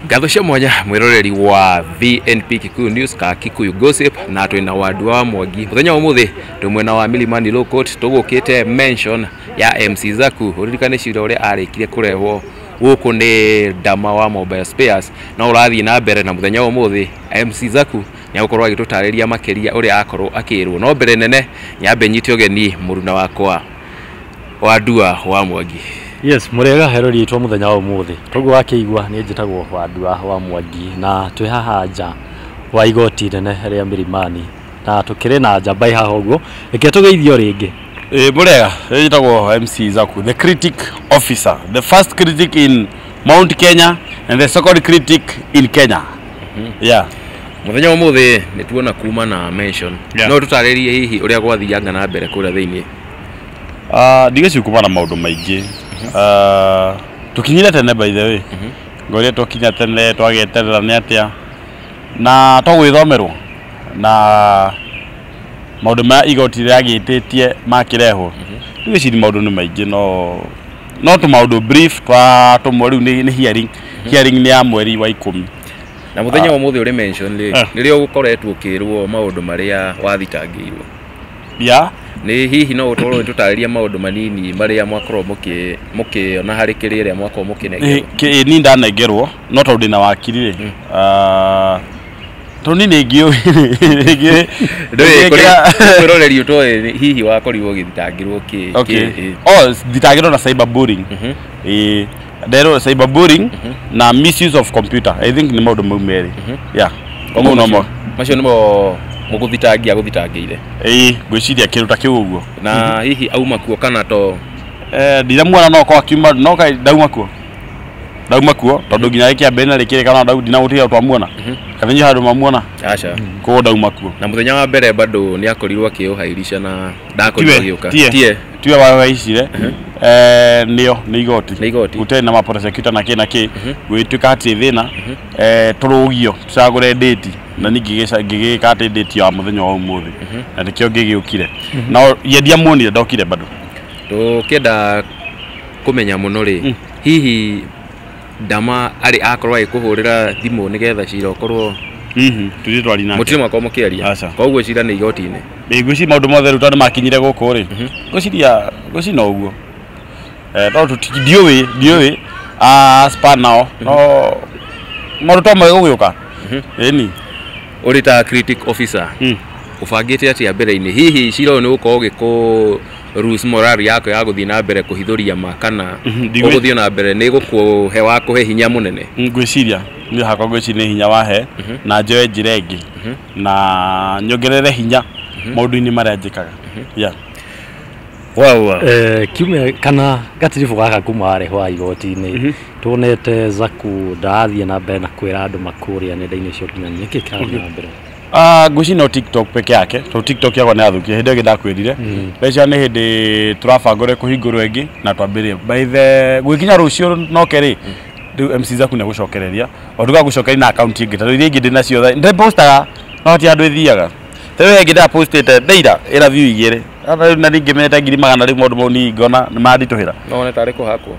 Ngatho cia mwanya mwiroreri wa VNP Kikuyu News ka Kikuyu Gossip na twina Wandua wa Mwangi muthenya wa umuthi twi mwena wa Milimani Law Court tugukite mention ya MC Zaku. Uririkane cira uria arikirie kurehwo guku ni Dama wa Mobile Spares no urathie na mbere na muthenya wa umuthi MC Zaku ni agukorwo agitutariria makiria uria akorwo akirwo no mbere nene nyambe nyite ugeni muruna wakwa Wandua wa Mwangi. Yes, murega herori itwa muthenya wa umuthi toguo wakiigua ni njitagwo Wandua wa Mwangi na twi haha nja wa igoti nene ria Milimani na tukiri na njamba haha uguo reke tugeithio ringi. Murega njitagwo MC Zaku, the critic officer, the first critic in Mount Kenya and the second critic in Kenya. Yeah. Muthenya wa umuthi ni tuona kuma na mention. Yeah. No tutaririe hihi uria gwathianga na mbere kuria thiini. Ndigeci kuma na maundu maingi. Tukinyire tene by the way. Ngoria tukinya tene twageterera ni atia na togwithomerwo na maundu ma igoti riagititie makirehwo. Ndigeci maundu ni maingi no tu maundu brief twa tumwe riu ni hearing. Hearing ni ya mweri wa 10. Na muthenya wa umuthi uri mention ri nirio gukoretwo ukirwo maundu maria wathitangirwo. Yeah. Ni hihi no utorwo tutariria maundu manini maria mwakorwo mukiona hari kiria ria mwakorwo mukinengerwo. Ni ndanengerwo no tondu ndina wakiri ri tondu ni ngiu ndwiroreri utoe hihi wakorirwo ugithitangirwo ki oh thitangirwo na cyberbullying. Ndero cyberbullying na misuse of computer. I think ni maundu mau meri. Yeah. Koguo no macio nimo muguthitangia guthitangire. Ngwiciria kindu ta kiu uguo. Na hihi auma kuo kana to ndiramuona no kwa kiuma no kai ndauma kuo. Ndauma kuo tondu nginya rikia mbere na rikire kana ndina gutiga twamuona. Kana nyi handu mamuona. Acha. Koguo ndauma kuo. Na muthenya wa mbere bado ni akorirwo akiuhairisha na ndakorirwo agiuka. Tie. Tiwe wahaicire. Nio ni igoti. Gutari na ma prosecutor na ki na ki gwituika hati thina turugio tucagure date na ningi ngigika ati date ya muthenya wa umuthi na nikio ngigiukire no yendia muonire ndokire bado tukienda kumenya muno ri hihi Dama ari akorwo agikuhurira thimu nigetha cira ukorwo tuthie twari nake mutire mwakorwo mukiaria koguo cira ni igoti-ini. Ngwiciria maundu mothe riu tondu makinyire guku ri ngwiciria ngwici no uguo no ndiũĩ spa nao no maundu to megũgĩũka. Ĩni ũrĩ ta critic officer ũbangĩte atĩa mbere-inĩ hihi cira ũyũ nĩ ũgũkorwo ũgĩkũ rules morale yako ya gũthiĩ na mbere kũhithũria ma kana ũgũthiĩ na mbere nĩ gũkũhe wa kũhe hinya mũnene? Ngwĩciria niĩ hakwa ngwĩciria nĩ hinya wahe na njoe njĩra ĩngĩ na nyongerere hinya maũndũ-inĩ marĩa njĩkaga. Yeah. Wow. Kiumia kana gatiribu gaka kuma warehwo igoti-inĩ tuonete Zaku ndarathiĩ na mbere na kwĩra andũ makũrĩa nenda-inĩ cia ũkinyanĩria nĩkĩ kĩrathiĩ na mbere? Ngwĩciria no TikTok peke yake tondũ TikTok yakwa nĩ yathũkire hĩndĩ ĩyo ĩngĩ ndakwĩrire. Mbeca nĩ hĩndĩ tũrabanga ũrĩa kũhingũrwo ĩngĩ na twambĩrĩrie by the gwĩkinya rũciũ noke rĩ rĩu MC Zaku nĩ egũcokereria o nduga gũcokeria na account ĩngĩ tondũ iria ingĩ ndĩnacio ndĩpostaga no hatirĩ handũ ĩthiaga. Rĩu ĩngĩ ndapostĩte ndeira ĩna view 2 na ningĩ menyete 100,000 rĩu maũndũ mau niĩ ngona nĩ manditũhĩra. No wone tarĩ kũhakwo?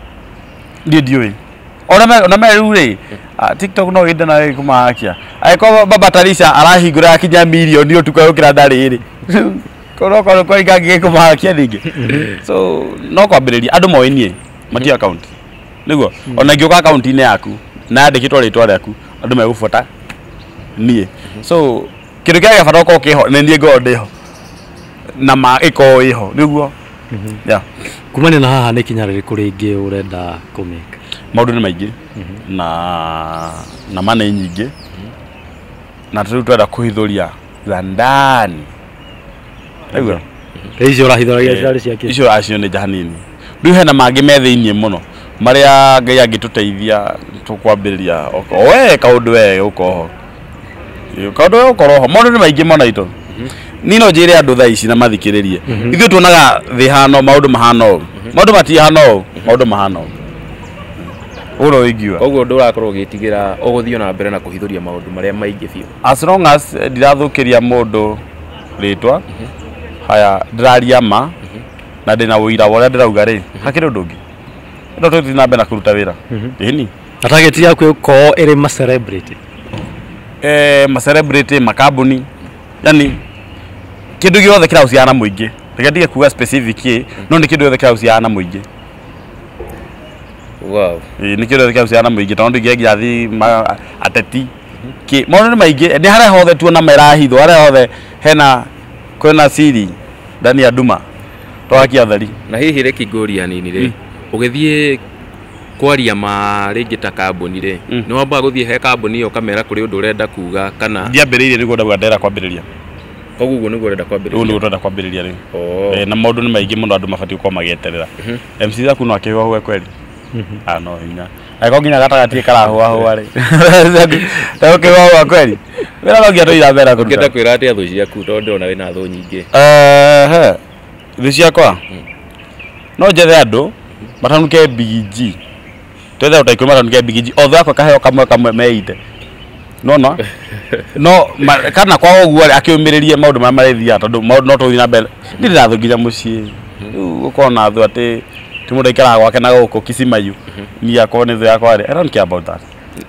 Niĩ ndiũĩ. Ona me rĩu rĩ TikTok no ĩnda na kũmahakia angĩkorwo Baba Tarisha arahingũra akinya mirioni ũtukũ gũkĩra ndarĩ rĩ korwo korwo kwa ingangĩ kũmahakia ningĩ. So no kwambĩrĩria andũ moĩ niĩ mati account nĩguo ona ingĩũka account-inĩ yaku na yandĩkĩtwo rĩtwa rĩaku andũ megũbuata niĩ. So kĩndũ kĩrĩa gĩa bata ũkorwo kĩho nĩ niĩ ngorwo ndĩho na ma ĩkorwo ĩho nĩguo. Yeah. Kumania na haha nĩ ikinya rĩrĩkũ rĩngĩ ũrenda kũmĩka? Maũndũ nĩ maingĩ na ma nĩ nyingĩ na rĩu twenda kũhithũria za ndani nĩguo. Icio ũrahithũragia cirarĩ cia kĩ? Icio acio nĩ nja hanini rĩu hena mangĩ me thĩiniĩ mũno marĩa Ngai angĩtũteithia tũkwambĩrĩria we kaũndũ we ũkoho kaũndũ we ũkorwo ho maũndũ nĩ maingĩ mũno itũ. Ni no njĩre andũ thaa ici na mathikĩrĩrie ithuĩ tuonaga thĩ hano maũndũ mahana ũũ maũndũ matihana ũũ maũndũ mahana ũũ ũguo ingiuga. Koguo ndũrakorwo ũgĩtigĩra ũgũthiĩ na mbere na kũhithũria maũndũ marĩa maingĩ biũ as long as ndirathũkĩria mũndũ rĩtwa haya ndĩraria ma na ndĩna ũira wa ũrĩa ndĩrauga rĩ hakĩrĩ ũndũ ũngĩ no tũthiĩ na mbere na kũruta wĩra. Ĩni. Na target yaku ĩgũkorwo ĩrĩ ma celebrity? Ma celebrity, makambuni, yani kĩndũ gĩothe kĩrahusiana na mũingĩ. Reke ndige kuga specific ĩ, no nĩ kĩndũ gĩothe kĩrahusiana na mũingĩ. Wow. Ĩ, nĩ kĩndũ gĩothe kĩrahusiana na mũingĩ, tondũ ndingĩengia thi ateti kĩ maũndũ nĩ maingĩ, nĩ harĩa hothe tuona merahithwo, harĩa hothe hena kwĩna siri ndani ya nduma twakia theri. Na hihi rĩki ngũria nini rĩ, ũgĩthiĩ kwaria ma rĩngĩ ta kambuni rĩ, nĩ wambaga gũthiĩ he kambuni ĩyo ũkamera kũrĩ ũndũ ũrenda kuga kana? Ndiambĩrĩirie nĩguo ndauga ndĩrenda kwambĩrĩria. Koguo ũguo nĩguo ũrenda kwambĩrĩria? Ũguo nĩguo tũrenda kwambĩrĩria rĩu. Na maũndũ nĩ maingĩ mũno andũ mabatiĩ gũkorwo magĩeterera. MC Zaku no akĩhũahũe kweli? Ah, no hinya. Angĩkorwo nginya gatagatĩ karahũahũa rĩ, ũkĩhũahũa kweli? Wĩra no nginya tũthiĩ na mbere na kũruta. Ũngĩenda kwĩra atĩa thũ ciaku, tondũ ndĩrona wĩna thũ nyingĩ? Ehe, thũ ciakwa no njethe andũ matanuke big G, twethe andũ ta 10 matanuke big G, othe yakwa kaheo kamwe kamwe meite nona no kana kwa ũguo rĩ, akĩũmĩrĩrie maũndũ marĩa marĩthiaga, tondũ maũndũ no tũthiĩ na mbere. Ndirĩ na thũ nginya mũciĩ. Rĩu gũkorwo na thũ atĩ ti mũndũ aikaraga gwake na gũkũ Kisimayu, niĩ akorwo nĩ thũ yakwa rĩ, I don't care about that.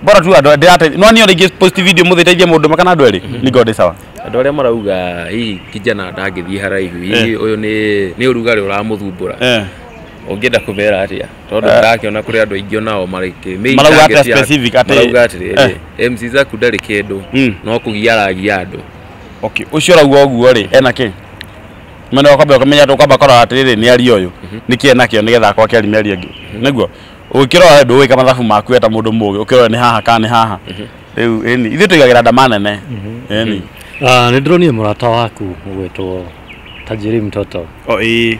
Bora tu andũ ndĩrate no niĩ rĩngĩ post video mũthĩ iteithie mũndũ ũmwe kana andũ erĩ, nĩ ngorwo ndĩ sawa. Andũ arĩa marauga hihi kijana ndangĩthiĩ haraihu, hihi ũyũ nĩ ũrugarĩ ũramũthumbũra, ũngĩenda kũmera atĩa? Tondũ ndakĩona kũrĩ andũ aingĩ onao marĩkĩ Marauga atĩa specific atĩ marauga atĩrĩrĩ, MC Zaku ndarĩ kĩndũ, no kũgia aragia andũ. Okay, ũcio ũrauga ũguo rĩ, ena kĩ? Mwene wakwamba ũkamenya atĩ ũkamba kũrora atĩrĩrĩ, nĩ aria ũyũ nĩkĩ enakĩo nĩgetha akorwo akĩaria mĩario ĩngĩ, nĩguo ũgĩkĩrora ndũgwĩka mathabu maku we ta mũndũ mũgĩ, ũkĩrora nĩ haha kana nĩ haha. Rĩu ĩni ithuĩ tũigagĩra ndama nene ĩni. Nĩ ndĩronire mũrata waku ũgwĩtwo Tajiri Mtoto. O ĩĩ.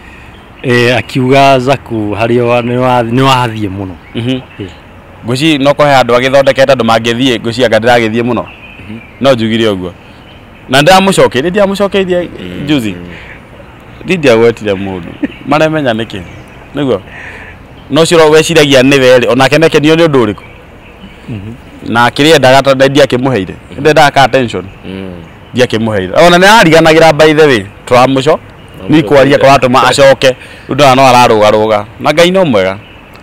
Akiuga Zaku harĩa nĩ wathiĩ mũno. Ngwĩciria no kũhe andũ agĩthondekete andũ mangĩthiĩ, ngwĩciria anga ndĩragĩthiĩ mũno, no njugire ũguo na ndĩramũcokeirie, ndiramũcokeirie juzi, ndiagwetire mũndũ maremenya nĩkĩ, nĩguo no ũcio weciragia nĩwe rĩ, onake nĩakenio nĩ ũndũ ũrĩkũ na kĩrĩa endaga, tondũ ndiakĩmũheire, ndendaga ka attention, ndiakĩmũheire, ona nĩ arariganagĩra. By the way, tũramũco ni kwaria kũratũma acoke rĩu, ndona no ararũgarũga na Ngai no mwega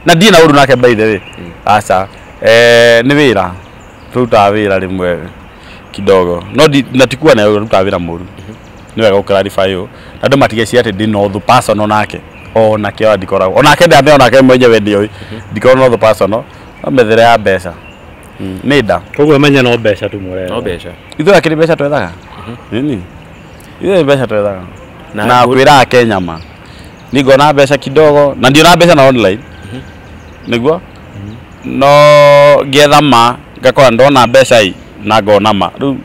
na ndirĩ na ũru nake, by the way, aca, nĩ wĩra tũrutaga wĩra rĩmwe kidogo no na tikuwa na rutaga wĩra mũru. Nĩ wega gũ-clarify ũũ na andũ matigecirie atĩ ndĩ na ũthũ personal nake, onake ona ndikoragwo onake, ndamenya onake mwenyewe ndĩoĩ ndikoragwo na ũthũ personal, no methere ya mbeca nĩ nda. Koguo menye no mbeca tu mũretha. No mbeca. Ithuĩ akĩrĩ mbeca twethaga nini, ithuĩ mbeca twethaga Na na kwĩra Akenya ma ningona mbeca kidogo na ndiona mbeca na online nĩguo no ngĩetha ma ngakora ndona mbeca i na ngona ma rĩu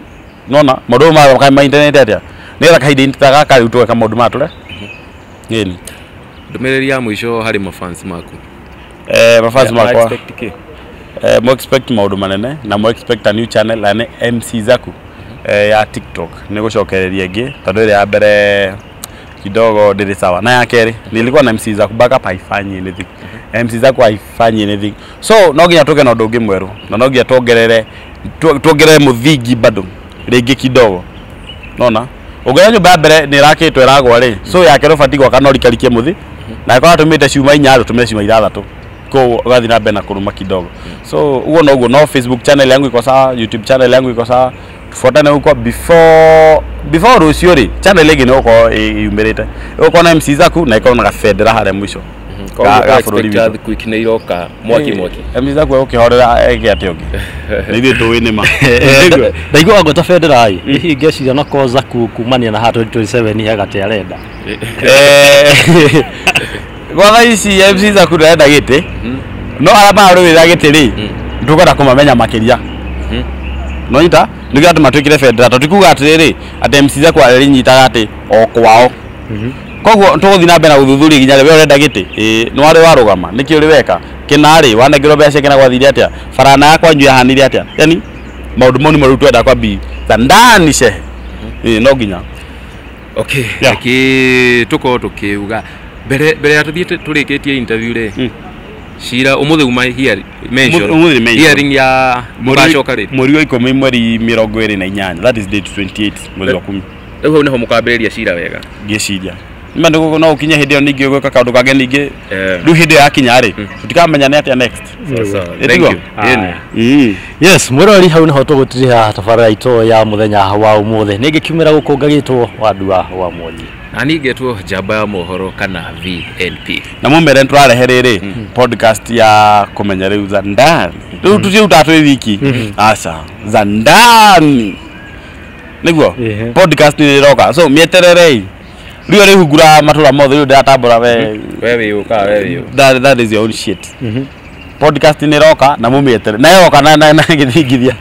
nona maũndũ maya ma internet atĩa nĩgetha kahinda ta gaka rĩu tũgeka maũndũ maya tũre ĩni. Ndũmĩrĩri ya mũico harĩ mafans maku? Mafans makwa, Expect kĩ? Mo expect maũndũ manene na mo expect a new channel na nĩ MC Zaku ya TikTok nĩ gũcokereria ĩngĩ, tondũ ĩrĩa ya mbere kidogo ndĩrĩ sawa, na ya kerĩ nilikuwa na MC Zaku backup haifanyi anything, MC Zaku haifanyi anything, so no nginya tũke na ũndũ ũngĩ mwerũ na no nginya tuongerere mũthingi bado rĩngĩ kidogo. Nona ũngĩona nyũmba ya mbere nĩ ĩrakĩtwo ĩragwa rĩ, so ya kerĩ ũbatiĩ gwaka no rikarikie mũthi na ĩkorwo atũmĩte ciuma 4, tũtũmĩre ciuma 6, koguo ũgathiĩ na mbere na kũrũma kidogo. So ũguo noguo, no Facebook channel yangu iko sawa, YouTube channel yangu iko sawa, tufuatane huko. Before rũciũ rĩ, channel ĩngĩ nĩ gũkorwo yumĩrĩte, ĩgũkorwo na MC Zaku na ĩkorwo na gabendera harĩa mũico ga bũrũri Expect witũ. earthquake nĩ iroka mwaki mwaki. MC Zaku egũkĩhorera eke atĩa ũngĩ, nĩ ithuĩ tũĩ nĩ ma. Ndaigua ngwĩta bendera ĩ, hihi ngeciria no korwo Zaku kumania na haha 2027 he gate arenda. Gwa thaa ici MC Zaku ndarenda gĩtĩ, no arĩa mararũĩrĩra gĩtĩ rĩ, tũkwenda kũmamenya makĩria nonyita nĩguo andũ matwĩkĩre bendera, tondũ tikuga atĩrĩrĩ atĩ MC Zaku arĩnyitaga atĩ o kwao. Koguo tũgũthiĩ na mbere na gũthuthuria nginya rĩ we ũrenda gĩtĩ, ĩĩ nĩ warĩ warũgama nĩkĩ ũrĩ weka kĩna rĩ, wanengerwo mbeca kĩna, gwathire atĩa, barana ya kwanyu yahanire atĩa, yani maũndũ mau nĩmo rĩu twenda kwambi za ndani shehe, ĩĩ no nginya. Okay. Yeah. Reke tũkorwo tũkiuga mbere ya tũthiĩte tũrĩkĩtie interview rĩ, cira ũmũthĩ uma hearing mention. Ũmũthĩ nĩ mention. Hearing ya mũgacoka rĩ? Mweri wa 10, mweri 28, that is date 28 mweri wa 10. Rĩu hau nĩho mũkambĩrĩria cira wega? Ngĩciria. Nĩ no ũkinye hĩndĩ ĩyo ningĩ ũgwĩka kaũndũ kangĩ ningĩ rĩu hĩndĩ ĩyo yakinya rĩ tũtikamenya nĩ atĩa next. Thank you. Ĩni. Yes, mwĩroreri hau nĩho tũgũtiriha tabarĩra itũ ya mũthenya wa ũmũthĩ. Nĩ ngĩkiumĩra gũkũ ngagĩtwo Wandua wa Mwangi. Na ningetwo njamba ya mohoro kana VNP. Na mumere tũrarehe rĩrĩ podcast ya kũmenya rĩu za ndani rĩu tũtiũtaga twĩ wiki aca za ndani nĩguo podcast nĩ ĩroka, so mĩetererei rĩu rĩhungura matũra mothe rĩu ndĩratambũra we We wĩ ũka we wĩ. That is your own shit. Podcast nĩ ĩroka na mũmĩetere na yoka na gĩthingithia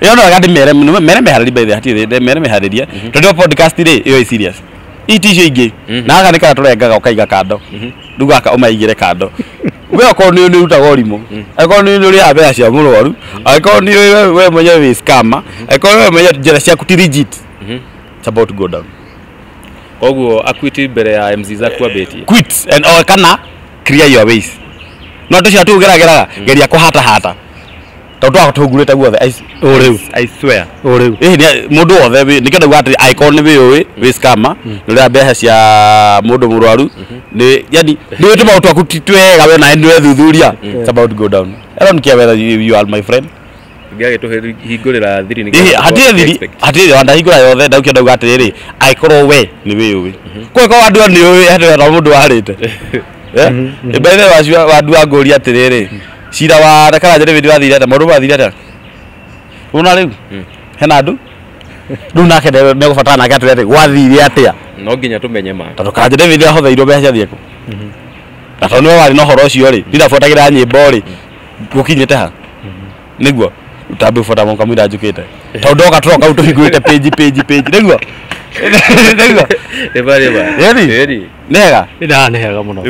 ĩyo no wega ndĩmere mere meharĩrie by the hatirĩ mere meharĩrie tondũ podcast rĩ ĩyo ĩ serious iti icio ingĩ na gaka nĩ kana tũrengaga ũkaiga kando rĩu gaka ũmaigĩre kando we okorwo nĩ ũrutaga ũrimũ, angĩkorwo nĩ ũrĩaga mbeca cia mũrwaru, angĩkorwo nĩ we mwenyewe wĩ scammer, angĩkorwo we mwenyewe njĩra ciaku ti legit, it's about to go down. Koguo akwiti mbere ya MC Zaku ambĩtie. Quit and or kana clear your ways no tũcio tũgerageraga geria kũhata hata tondũ twakũtũhungurĩte guothe. O rĩu. I swear. O rĩu. Ĩhĩ nĩ mũndũ wothe nĩkĩo ndauga atĩ angĩkorwo nĩ wĩũĩ wĩ scammer, nĩ ũrĩa mbeca cia mũndũ mũrwaru nĩ yani nĩ wĩte maũndũ twaku ti twega we nawe nĩ wethuthuria, it's about to go down. I don't care whether you are my friend. Ngĩagĩtũhingũrĩra thiri nĩ Ĩhĩ hatirĩ thiri hatirĩ wandahingũra yothe ndaukio ndauga atĩrĩrĩ angĩkorwo we nĩ wĩũĩ kũngĩkorwo andũ nĩ ũĩ hatĩ na mũndũ warĩte mbere wacio wandu angũria atĩrĩrĩ cira wa Karanja David wathire atĩa maũndũ mathire atĩa ũna rĩu hena andũ rĩu nake megũbatara nake atwĩre atĩ gwathire atĩa No nginya tũmenye ma. Tondũ Karanja David ahotheirwo mbeca ciathiĩ kũ na tondũ nĩwe warĩ na ũhoro ũcio rĩ ndirabuatagĩra nyĩmbo rĩ gũkinyĩte ha nĩguo utambe buata mũkamũira njũkĩte tondũ ndoka tũroka tũhingũrĩte page page page nĩguo nĩguo Rĩba rĩba. Ĩni. Ĩni. Nĩ hega. Nĩ hega mũno.